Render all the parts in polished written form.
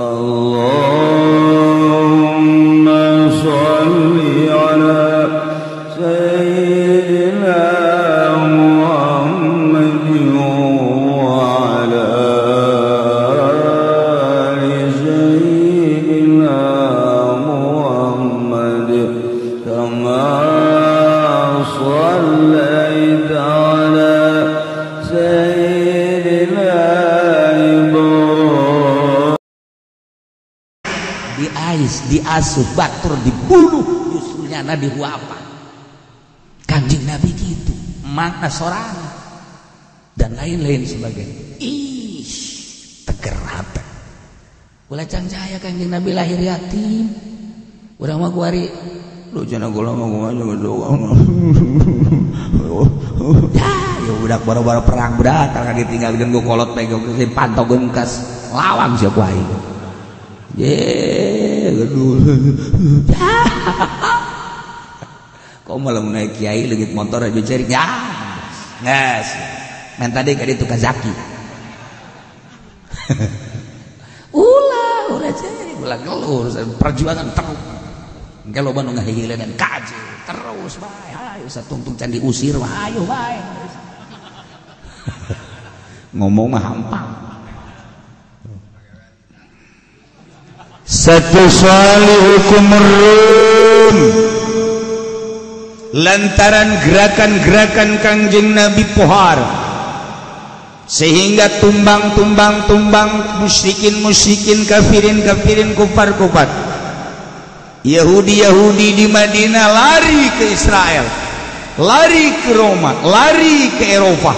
Allahumma sholli ala sayyidina Muhammadin wa ala ali sayyidina Muhammad kama shallaita ala sayyidina diais, diasuh, batur, dibunuh, justru nyana dihuapan. Kanjeng Nabi gitu, makna sorangan dan lain-lain sebagainya. Ih, teger hati. Ulah cangjaya Kanjeng Nabi lahir yatim. Urang mah kuari lu cenah gula mah kumaha ya, ya budak boro-boro perang budak kalau ditinggalkeun ku kolot pegok pantogkeun kas lawang sia ku aing. Ye, aduh. Kok malah naik kiai leungit motor aja ceri. Ya. Nges. Men tadi ka ditu ka Zaki. Ulah, ulah ceri, ulah geluh perjuangan terus. Engke loba nu ngahihileun kaji terus bae. Hayu satungtung can diusir mah ayo bae. Ngomong mah hampang. Satu sali hukum Rum lantaran gerakan-gerakan Kangjeng Nabi pohar sehingga tumbang-tumbang-tumbang musyrikin-musyrikin kafirin-kafirin kufar-kufar Yahudi-Yahudi di Madinah lari ke Israel, lari ke Roma, lari ke Eropa.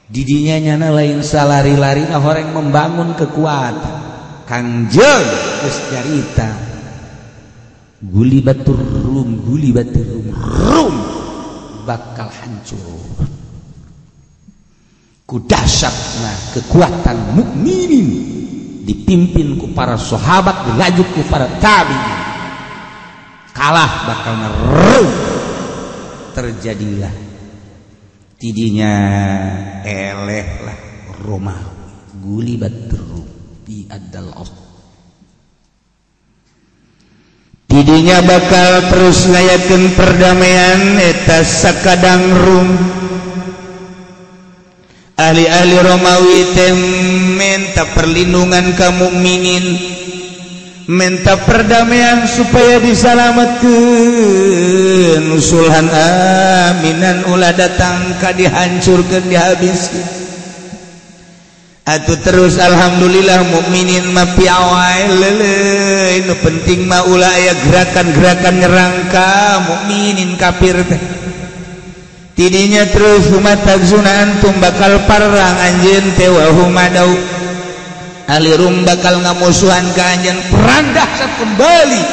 Didinya nyana lain salari-lari orang membangun kekuatan. Kangjeng geus carita gulibatur rum, gulibatur rum, rum bakal hancur. Ku dahsyatna kekuatan mukminin dipimpin ku para sahabat, dilanjut ku para tabi'in. Kalah bakal rum. Terjadilah tidinya elehlah Romawi gulibatur rum. Tidinya bakal terus ngayakeun perdamaian eta sakadang Rum. Ahli-ahli Romawi teh minta perlindungan ka mukminin, minta perdamaian supaya disalametkeun, usulhan aminan ulah datang ka dihancurkeun dihabiskeun. Atuh terus alhamdulillah mukminin mah piawai leuleui nu penting mah ulah aya gerakan-gerakan nyerang ka mukminin kafir teh. Tidinya terus humatagzuna antum bakal parang anjeun teh wa humadau. Ahli Rum bakal ngamusuhan ka anjeun perang dahsyat kembali.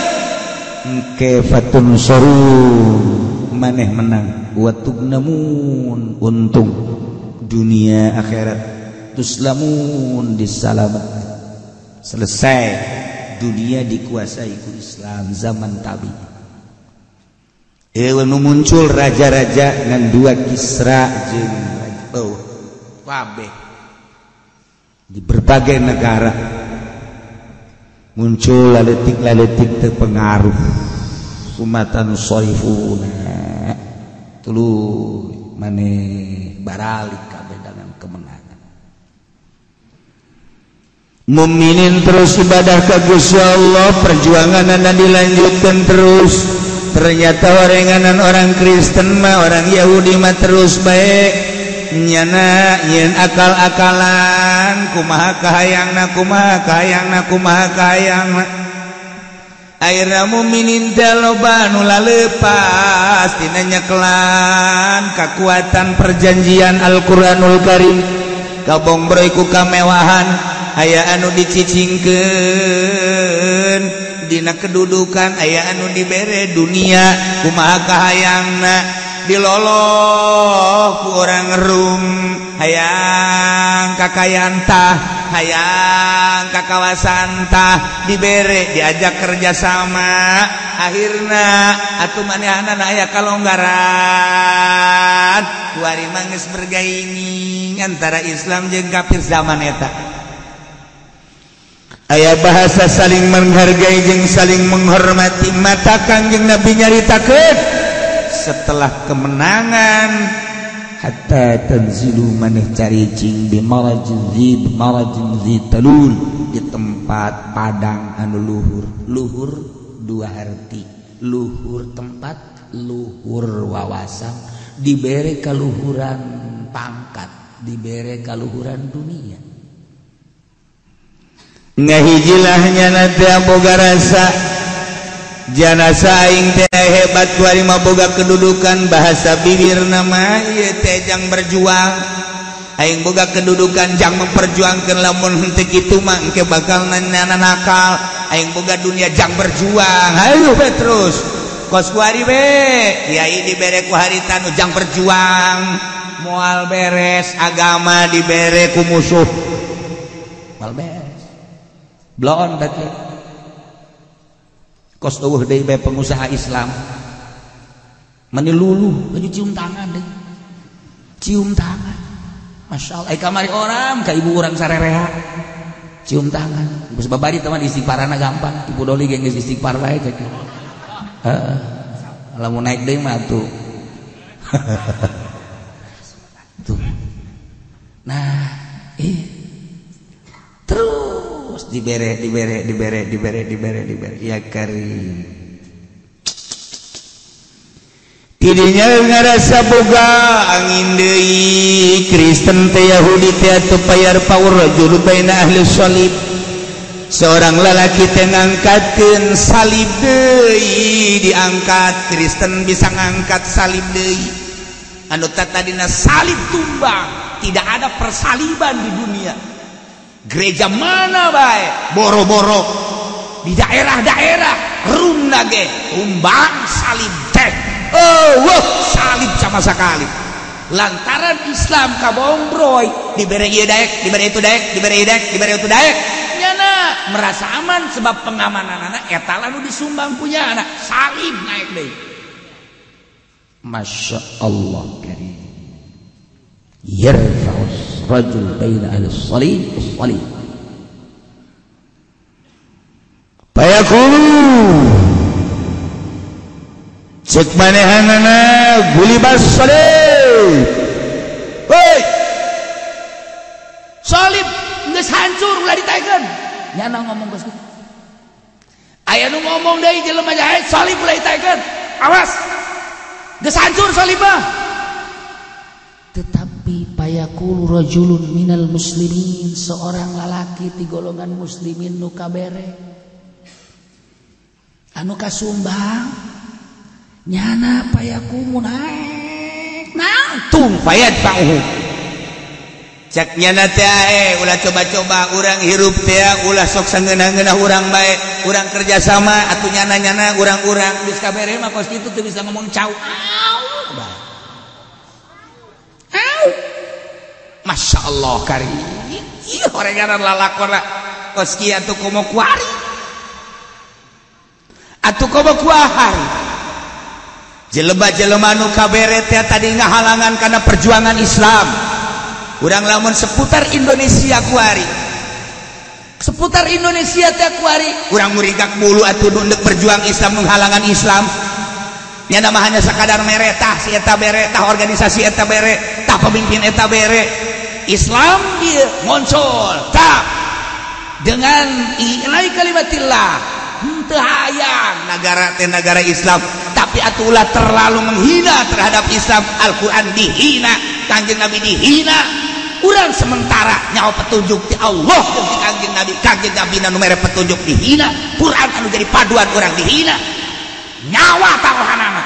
Engke fatun soru maneh menang wa tugnamun untung dunia akhirat. Tuslamun disalamat. Selesai dunia dikuasai ku Islam zaman tabi. Nu muncul raja-raja ngan dua Kisra jeung oh, kabeh di berbagai negara muncul laletik-laletik terpengaruh sumatan soifuna tuluy maneh baralik kabeh dengan kemenangan. Mukminin terus ibadah ka Gusti Allah, perjuanganna dilanjutkan terus. Ternyata orenganan orang Kristen mah, orang Yahudi mah terus bae nyana nyeun akal-akalan, kumaha kahayangna, kumaha kahayangna, kumaha kahayangna. Akhirna mukminin teh loba nu lalepas tina nyekelan kakuatan perjanjian Al-Qur'anul Karim. Kabongbroy ku kamewahan aya anu dicicingkeun dina kedudukan, aya anu dibere dunia kumaha kahayangna diloloh ku orang Rum, hayang kakayaan tah, hayang kakawasan tah dibere diajak kerjasama. Akhirna atuh manehanana aya kalonggaran kuari mah geus bergaining antara Islam jeung kafir zaman eta. Aya bahasa saling menghargai jeung saling menghormati. Mata Kangjeng Nabi nyaritakeun setelah kemenangan hatta tanzilu maneh caricing bi marajin zi talul, di tempat padang anu luhur. Luhur dua arti, luhur tempat, luhur wawasan, dibere kaluhuran pangkat, dibere kaluhuran dunia. Ngahijilahnya nanti boga rasa janasa aing teh hebat kuari mah boga kedudukan, bahasa bibir nama ieu teh jang berjuang, aing boga kedudukan jang memperjuangkeun, lamun henteu kitu mah engke bakal nana nakal, aing boga dunia jang berjuang, hayu be terus kos kuari be kiai dibere ku harita nu jang berjuang, moal beres agama dibere ku musuh, moal beres. Bloon tadi kos eueuh deui bae pengusaha Islam meni luluh baju cium tangan deui, cium tangan. Masya Allah, kamari orang ka ibu urang sarerea cium tangan. Geus babari teh mah istighfarana gampang, ibu doli ge geus istighfar bae cek. Heeh. Lamun naik deui mah atuh. Tuh. Nah, terus dibere dibere dibere dibere dibere dibere ya karim. Tidinya ngarasa boga angin deui Kristen teh Yahudi teh atuh payar paur rajul baina ahli salib. Seorang lalaki teh ngangkatkeun salib deui, diangkat Kristen bisa ngangkat salib deui. Anu tadina salib tumbang, tidak ada persaliban di dunia. Gereja mana bae boro-boro di daerah-daerah Runda ge tumbang salib teh. Oh, wah, salib sama sekali. Lantaran Islam kabongroy dibere ieu daek, dibere itu daek, dibere ieu daek, dibere itu daek. Nyana merasa aman sebab pengamananana eta lah nu disumbang punya anak salib naik deui. Masya Allah karim. Yarfa'us rajul baina ahli salib salib. Payaqulu cek manehanana gulibas salib. Hei, salib geus hancur ulah ditaekeun. Nyana ngomong geus kitu. Aya nu ngomong deui jelema jahe salib ulah ditaekeun. Awas. Geus hancur salib mah. Tetapi payaqulu rajulun minal muslimin, seorang lalaki ti golongan muslimin nu kabere anu kasumbang nyana payakumu naik nangtung payat pauh. Cek nyana teh ulah coba-coba urang hirup teh ulah sok sangeunah-ngeunah urang bae, urang kerja sama atuh nyana-nyana urang-urang geus kabere mah kos kitu teu bisa ngomong cau. Au. Masya Allah karim. Ih orangan lalakona kos kieu atuh komo kuari. Atuh komo kuahari. Jelema-jelema nu kabere teh tadi ngahalangan kana perjuangan Islam. Urang lamun seputar Indonesia kuari. Seputar Indonesia teh kuari, urang murigak bulu atuh nu deuk berjuang Islam menghalangan Islam. Nya nama hanya sekadar mere tah si eta bere, tah organisasi eta bere, tah pemimpin eta bere. Islam dia muncul tah dengan ilai kalimatillah henteu hayang nagara teh nagara Islam, tapi atulah terlalu menghina terhadap Islam. Al-Qur'an dihina, Kangjeng Nabi dihina. Urang sementara nyawa petunjuk ti Allah jeung ti Kangjeng Nabi, Kangjeng Nabi nu mere petunjuk dihina, Quran anu jadi paduan urang dihina. Nyawa taruhanana.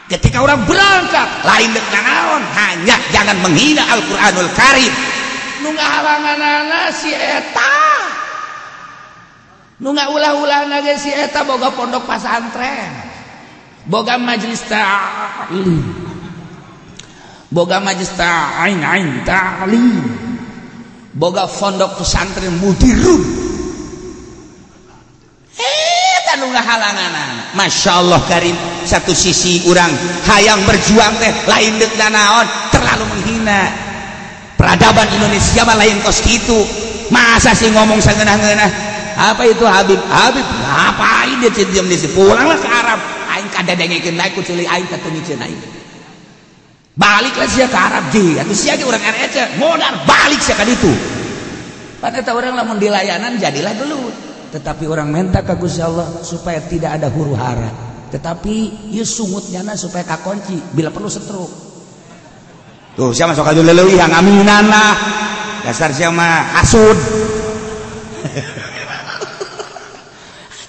Ketika orang berangkat lain dek nanaon, hanya jangan menghina Al-Qur'anul Karim. Nu ngahalanganana si eta, nu ngaulah-ulahna ge si eta boga pondok pasantren, boga majelis ta'lim, boga majelis ta'ain ain ta'lim, boga pondok pesantren mudirun. Eta nu ngahalanganana. Masya Allah karim. Satu sisi urang hayang berjuang teh lain deuk nanaon, terlalu menghina peradaban Indonesia mah lain kos kitu. Masa sih ngomong sangeunah-ngeunah? Apa itu Habib? Habib ngapain dia diam di sini? Pulanglah ke Arab. Aing kadedengekeun bae ku ceuli aing katengiceun aing. Baliklah sia ke Arab ji. Atuh sia ge urang RC modar balik sia ka ditu. Pan eta urang lamun dilayanan jadilah gelut. Tetapi orang minta ka Gusti Allah supaya tidak ada huru hara. Tetapi ieu sungut nyana supaya kakunci bila perlu stroke. Tuh sia masuk ka leuwih ngaminan lah. Dasar sia mah hasud.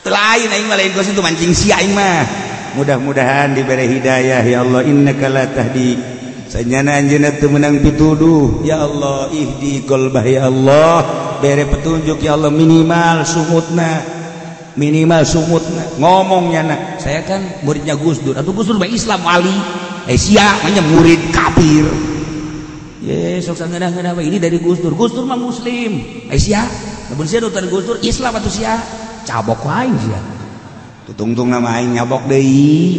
Lain aing mah lain gosip tuh mancing sia aing mah. Mudah-mudahan diberi hidayah ya Allah, innaka la tahdi. Sanyana anjeunna teu meunang pituduh ya Allah, ihdi qalbah ya Allah, bere petunjuk ya Allah, minimal sungutna. Minimal sungutna ngomongnya na. Saya kan muridnya Gus Dur. Atuh Gus Dur mah Islam wali. Sia mah murid kafir. Ye sok sangeunah-ngeunah ini dari Gus Dur. Gus Dur mah muslim. Sia lamun sia dari Gus Dur Islam atuh sia. Cabok aing sia. Tutungtung nama aing nyabok deui.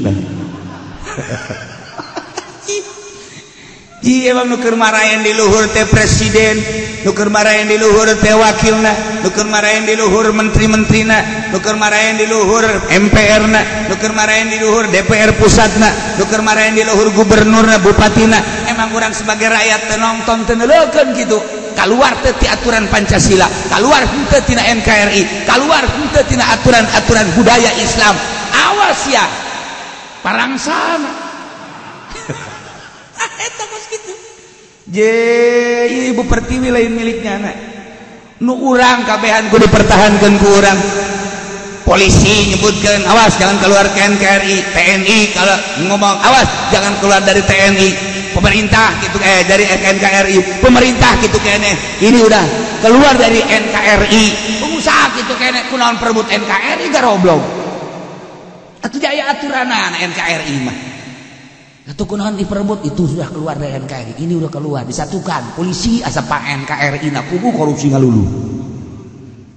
Ji emang nu keur maraen di luhur teh presiden, nu keur maraen di luhur teh wakilna, nu keur maraen di luhur menteri-menterina, nu keur maraen di luhur MPR-na, nu keur maraen di luhur DPR pusatna, nu keur maraen di luhur gubernurna, bupatina. Emang urang sebagai rakyat teu nonton teu neuleukeun kitu. Kaluar teu ti aturan Pancasila, kaluar henteu tina NKRI, kaluar henteu tina aturan-aturan budaya Islam. Awas ya parangsana. Eta kos kitu. Je Ibu Pertiwi lain miliknya anak. Nu urang kabehan kudu dipertahankeun ku urang. Polisi nyebutkeun awas jangan keluar ke NKRI, TNI kalau ngomong awas jangan keluar dari TNI. Pemerintah gitu dari NKRI, pemerintah gitu kene. Ini udah keluar dari NKRI. Pengusaha gitu kene kunaon perebut NKRI garoblog. Atuh jaya aturanana NKRI mah. Atuh kunaon diperebut itu sudah keluar dari NKRI, ini udah keluar disatukan. Polisi asa pak NKRI na kubu korupsi ngalulu.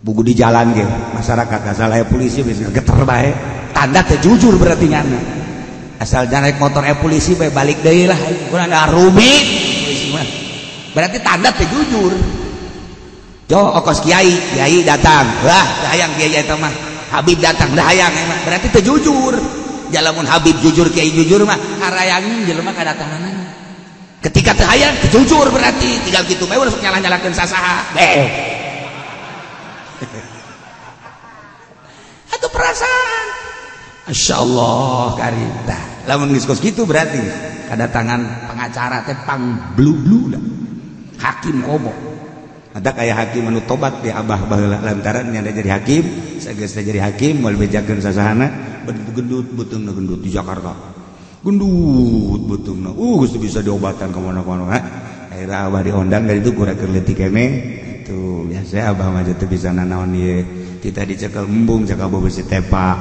Buku di jalan ge masyarakat asal aya polisi geus geter bae. Tanda teh jujur berarti nyana. Asal jangan naik motor polisi bae balik deui lah kurang ada rumit polisi mah. Berarti tanda teh jujur. Jo okos kiai, kiai datang. Wah, hayang kiai eta mah. Habib datang, dah hayang emang. Berarti teh jujur. Jalamun Habib jujur, kiai jujur mah harayangin jelema kadatanganana. Ketika teh hayang teh jujur berarti tinggal kitu bae ulah sok nyalah-nyalahkeun sasaha. Beh. Atuh perasaan. Masya Allah karita. Lamun geus kos kitu berarti kadatangan pengacara teh pang blu-blu dah. Hakim komo. Ada kayak hakim anu tobat di abah baheula lantaran nya jadi hakim, sageus jadi hakim moal bejakeun sasahana, gendut beuteungna gendut di Jakarta. Gendut beuteungna. Geus bisa diobatan ka mana-mana. Akhirna abah diondang dari itu kurang keur leutik keneh. Tuh biasa abah mah teu bisa nanaon ieu. Kita dicekel embung cakap besi tepa.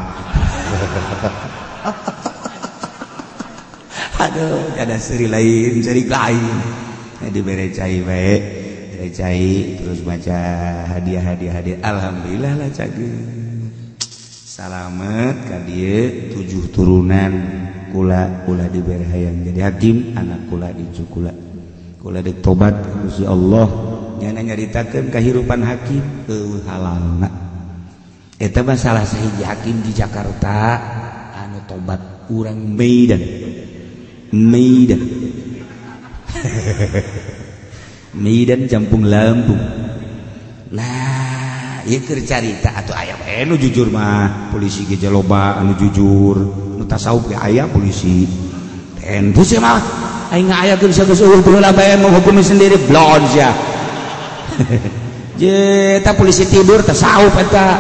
Aduh, ada seri lain, seri lain. Dibere cai bae, bere cai terus baca hadiah-hadiah. Alhamdulillah lah cageun. Salamet ka dieu 7 turunan kula ulah dibere hayang jadi hakim, anak kula incu kula. Kula deuk tobat ka Gusti Allah, nyana nyaritakeun kahirupan hakim eueuh halalna. Eta mah salah sahiji hakim di Jakarta anu tobat urang Medan. Medan. Medan Jampung Lampung. Nah, ieu keur carita atuh aya bae nu jujur mah, polisi ge loba anu jujur, nu tasawuf ge aya polisi. Tentu sih mah aing ngayakeun sageus eueuh baheula bae menghukumi sendiri blon sia. Je eta polisi tidur tasawuf eta.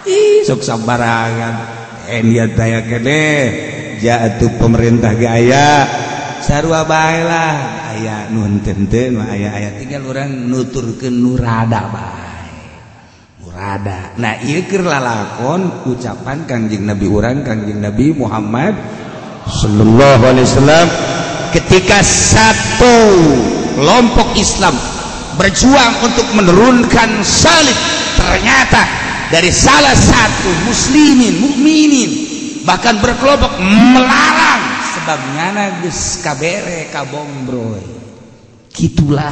Ih, sok sambarangan. Niat daya kene jatuh pemerintah ge aya sarua bae lah aya nu henteu mah aya tinggal urang nuturkeun nu rada bae. Murada. Nah, ieu keur lalakon ucapan Kangjeng Nabi urang Kangjeng Nabi Muhammad sallallahu alaihi wasallam ketika satu kelompok Islam berjuang untuk menurunkan salib, ternyata dari salah satu muslimin mukminin bahkan berkelompok melarang sebab ngana geus kabere kabongbroy. Gitulah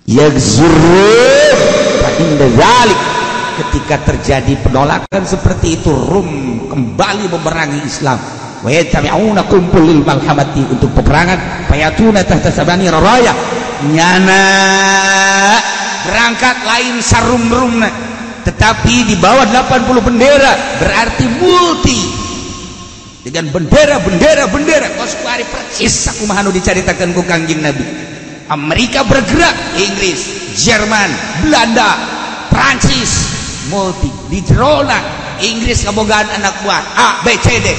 yaghzurun fa inda dzalik, ketika terjadi penolakan seperti itu Rum kembali memerangi Islam. Wa yattabi'una kumpul lil malhamati untuk peperangan, fayatuna tahta sabani raya nyana berangkat lain sarum-rumna tetapi di bawah 80 bendera, berarti multi dengan bendera-bendera-bendera kos kuari persis sakumaha nu dicaritakeun ku Kangjeng Nabi. Amerika bergerak, Inggris, Jerman, Belanda, Prancis, multi di jerona Inggris kabogaan anak buah A, B, C, D.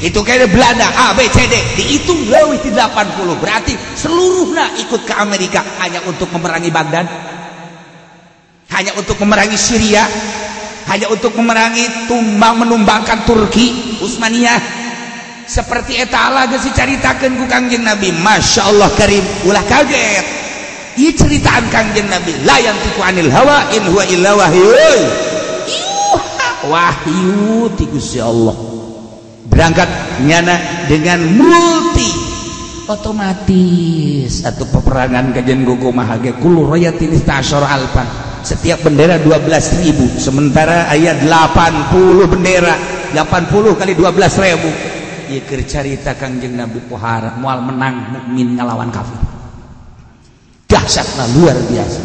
Itu kayaknya Belanda A, B, C, D dihitung leuwih ti 80, berarti seluruhnya ikut ke Amerika hanya untuk memerangi Baghdad, hanya untuk memerangi Syria, hanya untuk memerangi menumbangkan Turki Utsmaniyah. Seperti eta lah geus dicaritakeun ku Kangjeng Nabi. Masya Allah karim, ulah kaget. Ieu ceritaan Kangjeng Nabi, la yantiqu anil hawa in huwa illa wahyu wahyu ti Gusti Allah. Berangkat nyana dengan multi otomatis atau peperangan kajian kumaha ge kullu rayatin istasyara alfan, setiap bendera 12.000, sementara aya 80 bendera, 80 kali 12.000. Ieu keur carita Kangjeng Nabi pohara moal menang mukmin ngalawan kafir. Dahsyatna luar biasa.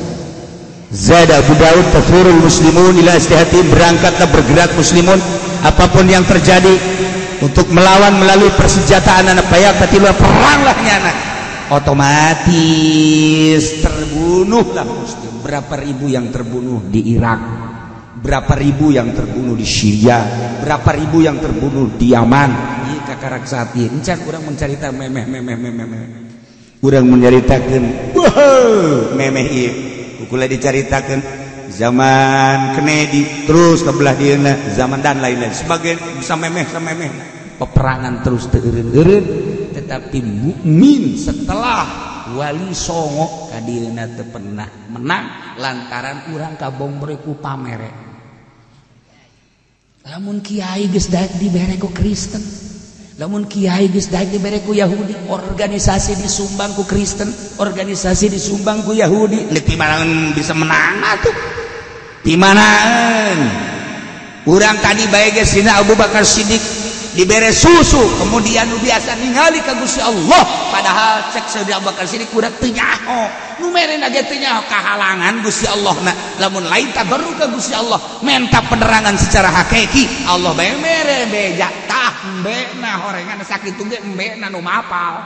Zada Abu Daud tafurul muslimun ila istihatim, berangkatlah bergerak muslimun apapun yang terjadi untuk melawan melalui persenjataan anak bayak tatilu peranglah nyana otomatis terbunuhlah muslim. Berapa ribu yang terbunuh di Irak, berapa ribu yang terbunuh di Syria, berapa ribu yang terbunuh di Yaman. Ieu kakarak saat ieu encan urang mencarita memeh memeh memeh memeh, urang mencaritakeun memeh ieu kukula dicaritakeun zaman Kennedy terus ke belah dieuna zaman dan lain-lain sebagai bisa memeh samemeh peperangan terus teu eureun-eureun. Tetapi mukmin setelah Wali Songo kadieuna teu pernah menang lantaran urang kabombre ku pamere. Lamun kiai geus daek dibere ku Kristen, lamun kiai geus daek dibere ku Yahudi, organisasi disumbang ku Kristen, organisasi disumbang ku Yahudi, deuk di mana bisa menang atuh? Di mana? Urang tadi bae geus sina Abu Bakar Siddiq dibere susu, kemudian nu biasa ningali ka Gusti Allah, padahal cek Sayyidina Abu Bakar Siddiq kudu teu nyaho, nu merena ge teu nyaho kahalangan Gusti Allah na, lamun lain tabarru ka Gusti Allah, menta penerangan secara hakiki, Allah bae mere beja tah embena horengan sakitu ge embena nu mapal.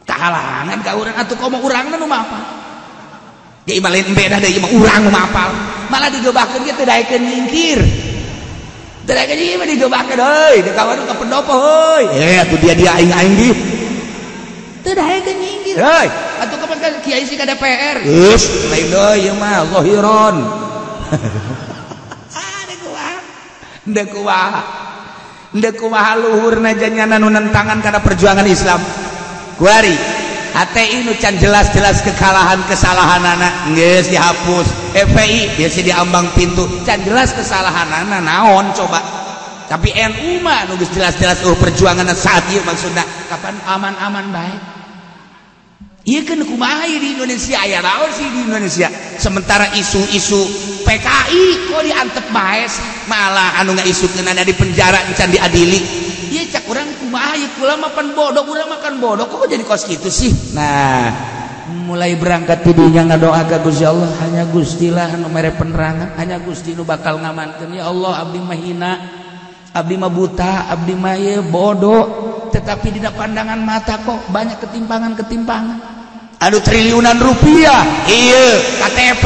Kahalangan ka urang atuh komo urangna nu mapal. Ge imah lain embena deui mah urang nu mapal, malah digebahkeun ge teu daekeun nyingkir. Tidak ini mah digebakeun euy, di kawan ka pendopo heuy. Eh atuh dia aing-aing di. Teu daekeun nyingkir. Heuy, atuh kapan ka kiai si ka DPR. Geus, lain deui ieu mah zahiron. Ah deuk kumaha? Deuk kumaha? Deuk kumaha luhurna janyana nu nentangan kana perjuangan Islam. Kuari HTI nu can jelas-jelas kekalahan kesalahanana geus dihapus. FPI biasa diambang pintu can jelas kesalahanana naon coba. Tapi NU mah nu geus jelas-jelas oh perjuangan saat ieu maksudna kapan aman-aman bae. Ieu keun kumaha di Indonesia aya naon sih di Indonesia. Sementara isu-isu PKI kok diantep bae sih, malah anu ngaisukeunana di penjara can diadili. Ieu cak urang kumaha ieu kula mah pan bodoh, urang makan bodoh kok jadi kos kitu sih. Nah, mulai berangkat tidinya ngadoa ka Gusti Allah, hanya Gusti lah nu mere penerangan, hanya Gusti nu bakal ngamankeun. Ya Allah, abdi mah hina, abdi mah buta, abdi mah ieu bodoh, tetapi dina pandangan mata kok banyak ketimpangan-ketimpangan. Anu triliunan rupiah, ieu KTP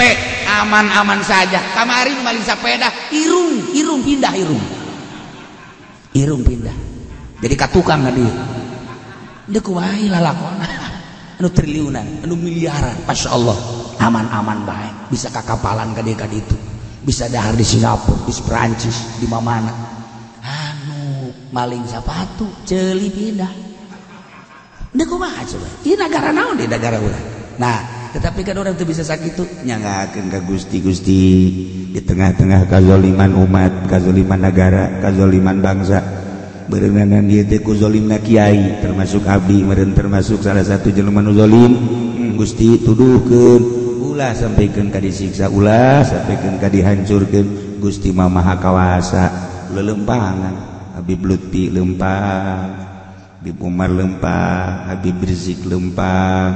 aman-aman saja. Kamari nu maling sapeda, irung, irung pindah irung. Irung pindah. Jadi katukang ka dieu. Deuk kumaha lalakona. Anu triliunan, anu miliaran, Masya Allah, aman-aman bae, bisa kakapalan ka dieu ka ditu, bisa dahar di Singapura, di Perancis, di mana-mana. Anu maling sapatu, ceuli pindah. Deuk kumaha coba? Ieu nagara naon di nagara urang? Nah, tetapi kan orang teu bisa sakitu nyangakeun ka Gusti-Gusti di tengah-tengah kazoliman umat, kazoliman negara, kazoliman bangsa. Berenangan ieu teh ku zalimna kiai termasuk abdi meureun termasuk salah satu jelema nu zalim. Gusti tuduhkeun ulah sampikeun ka disiksa, ulah sampikeun ka dihancurkeun. Gusti mah maha kawasa. Lelempangan Habib Lutfi lempang, Habib Umar lempang, Habib Rizik lempang,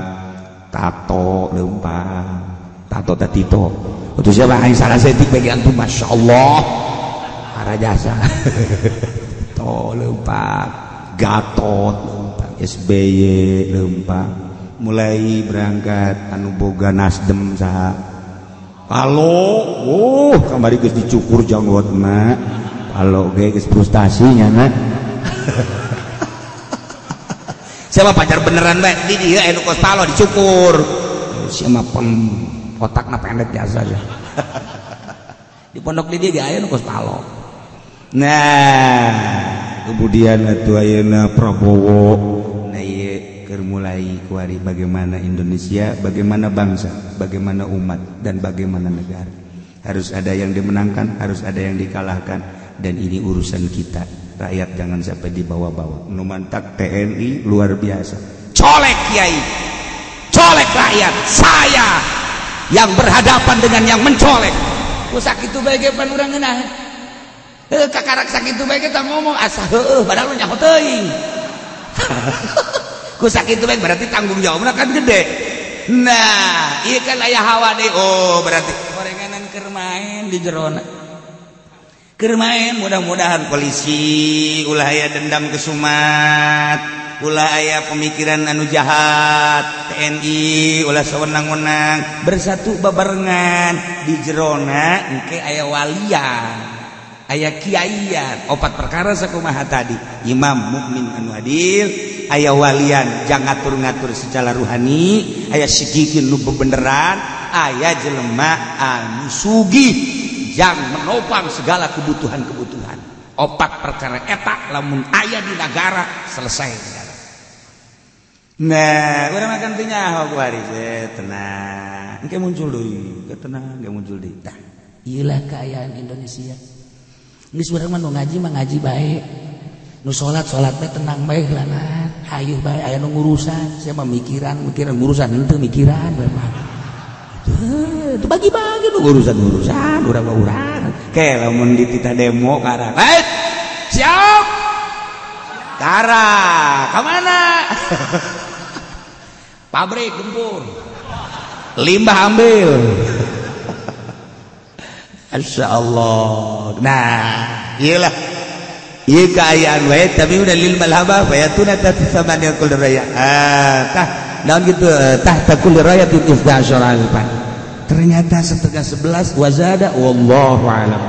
Tato lempang, Tato Tatito. Itu siapa yang salah setik bagi antum, Masya Allah para jasa. Tato lempang, Gatot lempang, SBY lempang. Mulai berangkat anu boga Nasdem saha. Palo, oh kamari geus dicukur janggotna. Palo ge geus frustasi nya na. Siapa pacar beneran bae di dieu anu kos palo dicukur. Siapa pem otakna pendek jasa aja. Di pondok di dieu ge aya nu kos palo. Nah, kemudian atuh ayeuna Prabowo. Nah ieu keur mulai kuari bagaimana Indonesia, bagaimana bangsa, bagaimana umat dan bagaimana negara. Harus ada yang dimenangkan, harus ada yang dikalahkan, dan ini urusan kita. Rakyat jangan sampai dibawa-bawa. Nu mantak TNI luar biasa. Colek kiai, colek rakyat. Saya yang berhadapan dengan yang mencolek. Ku sakitu bae ge pan urang ngeunah. Heuh kakarak sakitu bae kita ngomong asa heueuh padahal nyaho teuing. Ku sakitu bae berarti tanggung jawabna kan gede. Nah, ieu kan aya hawa deui. Oh, berarti gorenganan keur main di jerona. Keur main mudah-mudahan polisi ulah aya dendam kesumat, ulah aya pemikiran anu jahat, TNI ulah sawenang-wenang, bersatu babarengan di jerona engke aya walian, aya kiaian, opat perkara sakumaha tadi, imam mukmin anu adil, aya walian jangan ngatur-ngatur secara ruhani, aya sigikin nu bebeneran, aya jelema anu sugih yang menopang segala kebutuhan-kebutuhan. Opat perkara eta lamun aya di negara selesai negara. Nah, urang makan teh nyaho kuari tenang. Engke muncul deui, tenang, engke muncul deui. Tah, ieu lah keayaan Indonesia. Geus urang mah nu ngaji mah ngaji bae. Nu salat salat bae tenang bae heulana. Hayu bae aya nu ngurusan, sia mah mikiran, mikiran ngurusan henteu mikiran bae mah. Itu bagi-bagi nu urusan-urusan urang mah urang. Ke lamun dititah demo karang. Eh, siap. Kara, ka mana? Pabrik gempur. Limbah ambil. Masya Allah. Nah, iyalah. Ieu kaayaan wae tapi udah lil malhaba fayatuna tatsamani kullu raya. Tah, naon kitu tahta kulli rayatin 12 alfan. Ternyata setengah 11 wazada wallahu alam.